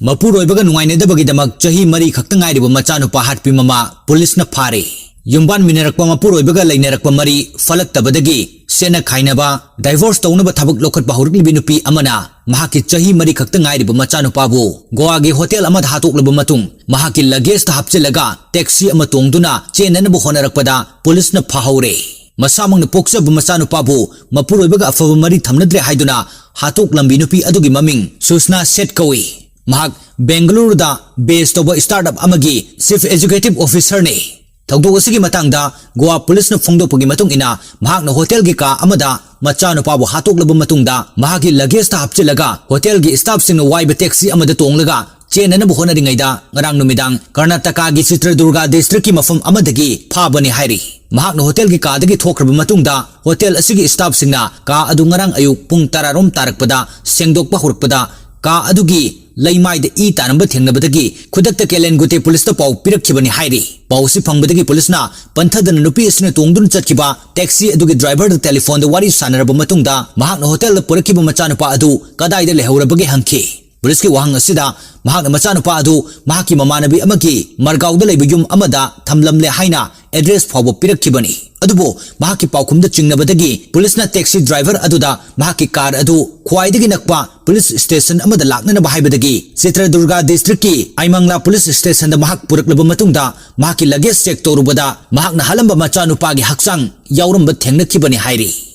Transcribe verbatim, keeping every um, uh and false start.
ꯃꯄꯨꯔꯣꯏꯕꯒ ꯅꯨꯡꯉꯥꯏꯅꯗꯕꯒꯤꯗꯃꯛ ꯆꯍꯤ ꯃꯔꯤ ꯈꯛꯇ ꯉꯥꯏꯔꯤꯕ ꯃꯆꯥꯅꯨꯄꯥ ꯍꯥꯠꯄꯤ ꯃꯃꯥ ꯄꯨꯂꯤꯁꯅ ꯐꯥꯔꯦ꯫ ꯌꯨꯝꯕꯥꯟꯃꯤꯟꯅꯔꯛꯄ ꯃꯄꯨꯔꯣꯏꯕꯒ ꯂꯩꯅꯔꯛꯄ ꯃꯔꯤ ꯐꯠꯂꯛꯇꯕꯗꯒꯤ ꯁꯦꯠꯅ ꯈꯥꯏꯅꯕ, divorce ꯇꯧꯅꯕ ꯊꯕꯛ ꯂꯧꯈꯠꯄ ꯍꯧꯔꯛꯂꯤꯕꯤ ꯅꯨꯄꯤ ꯑꯃꯅ ꯃꯍꯥꯛꯀꯤ ꯆꯍꯤ ꯃꯔꯤ ꯈꯛꯇ ꯉꯥꯏꯔꯤꯕ ꯃꯆꯥꯅꯨꯄꯥꯕꯨ ꯒꯣꯋꯥꯒꯤ ꯍꯣꯇꯦꯜ ꯑꯃꯗ ꯍꯥꯠꯇꯣꯛꯂꯕ ꯃꯇꯨꯡ, ꯃꯍꯥꯛꯀꯤ luggage ꯇ ꯍꯥꯞꯆꯤꯜꯂꯒ taxi ꯑꯃ ꯇꯣꯡꯗꯨꯅ ꯆꯦꯟꯅꯅꯕ ꯍꯣꯠꯅꯔꯛꯄꯗ ꯄꯨꯂꯤꯁꯅ ꯐꯥꯍꯧꯔꯦ꯫ ꯃꯁꯥꯃꯛꯅ ꯄꯣꯛꯆꯕ ꯃꯆꯥꯅꯨꯄꯥꯕꯨ ꯃꯄꯨꯔꯣꯏꯕꯒ ꯑꯐꯕ ꯃꯔꯤ ꯊꯝꯅꯗ꯭ꯔꯦ ꯍꯥꯏꯗꯨꯅ ꯍꯥꯠꯇꯣꯛꯂꯝꯕꯤ ꯅꯨꯄꯤ ꯑꯗꯨꯒꯤ ꯃꯃꯤꯡ ꯁꯨꯁꯅꯥ ꯁꯦꯠ ꯀꯧꯏ꯫ ꯃꯍꯥꯛ ꯕꯦꯡꯒꯂꯨꯔꯨꯗ base ꯇꯧꯕ startup ꯑꯃꯒꯤ chief executive officer ꯅꯤ꯫ ꯊꯧꯗꯣꯛ ꯑꯁꯤꯒꯤ ꯃꯇꯥꯡꯗ ꯒꯣꯋꯥ ꯄꯨꯂꯤꯁꯅ ꯐꯣꯡꯗꯣꯛꯄꯒꯤ ꯃꯇꯨꯡ ꯏꯟꯅ, ꯃꯍꯥꯛꯅ ꯍꯣꯇꯦꯜꯒꯤ ꯀꯥ ꯑꯃꯗ ꯃꯆꯥꯅꯨꯄꯥꯕꯨ ꯍꯥꯠꯇꯣꯛꯂꯕ ꯃꯇꯨꯡꯗ, ꯃꯍꯥꯛꯀꯤ luggage ꯇ ꯍꯥꯞꯆꯤꯜꯂꯒ ꯍꯣꯇꯦꯜꯒꯤ staff ꯁꯤꯡꯅ ꯋꯥꯏꯕ taxi ꯑꯃꯗ ꯇꯣꯡꯂꯒ ꯆꯦꯟꯅꯅꯕ ꯍꯣꯠꯅꯔꯤꯉꯩꯗ, ꯉꯔꯥꯡ ꯅꯨꯃꯤꯗꯥꯡ ꯀꯔꯅꯥꯇꯀꯥꯒꯤ ꯆꯤꯇ꯭ꯔꯗꯨꯔꯒꯥ district ꯀꯤ ꯃꯐꯝ ꯑꯃꯗꯒꯤ ꯐꯥꯕꯅꯤ ꯍꯥꯏꯔꯤ꯫ ꯃꯍꯥꯛꯅ ꯍꯣꯇꯦꯜꯒꯤ ꯀꯥꯗꯒꯤ ꯊꯣꯛꯈ꯭ꯔꯕ ꯃꯇꯨꯡꯗ, ꯍꯣꯇꯦꯜ ꯑꯁꯤꯒꯤ staff ꯁꯤꯡꯅ ꯀꯥ ꯑꯗꯨ ꯉꯔꯥꯡ ꯑꯌꯨꯛ ꯄꯨꯡ ꯇꯔꯥ ꯔꯣꯝ ꯇꯥꯔꯛꯄꯗ ꯁꯦꯡꯗꯣꯛꯄ ꯍꯧꯔꯛꯄꯗ, ꯀꯥ ꯑꯗꯨꯒꯤ ꯂꯩꯃꯥꯏꯗ ꯏ ꯇꯥꯔꯝꯕ ꯊꯦꯡꯅꯕꯗꯒꯤ ꯈꯨꯗꯛꯇ ꯀꯦꯂꯦꯟꯒꯨꯇꯦ ꯄꯨꯂꯤꯁꯇ ꯄꯥꯎ ꯄꯤꯔꯛꯈꯤꯕꯅꯤ ꯍꯥꯏꯔꯤ꯫ ꯄꯥꯎ ꯑꯁꯤ ꯐꯪꯕꯗꯒꯤ ꯄꯨꯂꯤꯁꯅ ꯄꯟꯊꯗꯅ ꯅꯨꯄꯤ ꯑꯁꯤꯅ ꯇꯣꯡꯗꯨꯅ ꯆꯠꯈꯤꯕ taxi ꯑꯗꯨꯒꯤ driver ꯗ telephone ꯗ ꯋꯥꯔꯤ ꯁꯥꯟꯅꯔꯕ ꯃꯇꯨꯡꯗ, ꯃꯍꯥꯛꯅ ꯍꯣꯇꯦꯜꯗ ꯄꯨꯔꯛꯈꯤꯕ ꯃꯆꯥꯅꯨꯄꯥ ꯑꯗꯨ ꯀꯗꯥꯏꯗ ꯂꯩꯍꯧꯔꯕꯒꯦ ꯍꯪꯈꯤ꯫ ꯄꯨꯂꯤꯁꯀꯤ ꯋꯥꯍꯪ ꯑꯁꯤꯗ ꯃꯍꯥꯛꯅ ꯃꯆꯥꯅꯨꯄꯥ ꯑꯗꯨ ꯃꯍꯥꯛꯀꯤ ꯃꯃꯥꯟꯅꯕꯤ ꯑꯃꯒꯤ ꯃꯔꯒꯥꯎꯗ ꯂꯩꯕ ꯌꯨꯝ ꯑꯃꯗ ꯊꯝꯂꯝꯂꯦ ꯍꯥꯏꯅ address ꯐꯥꯎꯕ ꯄꯤꯔꯛꯈꯤꯕꯅꯤ꯫ ꯑꯗꯨꯕꯨ ꯃꯍꯥꯛꯀꯤ ꯄꯥꯎꯈꯨꯝꯗ ꯆꯤꯡꯅꯕꯗꯒꯤ ꯄꯨꯂꯤꯁꯅ taxi driver ꯑꯗꯨꯗ ꯃꯍꯥꯛꯀꯤ car ꯑꯗꯨ ꯈ꯭ꯋꯥꯏꯗꯒꯤ ꯅꯛꯄ ꯄꯨꯂꯤꯁ station ꯑꯃꯗ ꯂꯥꯛꯅꯅꯕ ꯍꯥꯏꯕꯗꯒꯤ ꯆꯤꯇ꯭ꯔꯗꯨꯔꯒꯥ district ꯀꯤ ꯑꯥꯏꯃꯪꯂꯥ ꯄꯨꯂꯤꯁ station ꯗ ꯃꯍꯥꯛ ꯄꯨꯔꯛꯂꯕ ꯃꯇꯨꯡꯗ, ꯃꯍꯥꯛꯀꯤ luggage check ꯇꯧꯔꯨꯕꯗ ꯃꯍꯥꯛꯅ ꯍꯥꯠꯂꯝꯕ ꯃꯆꯥꯅꯨꯄꯥꯒꯤ ꯍꯛꯆꯥꯡ ꯌꯥꯎꯔꯝꯕ ꯊꯦꯡꯅꯈꯤꯕꯅꯤ ꯍꯥꯏꯔꯤ꯫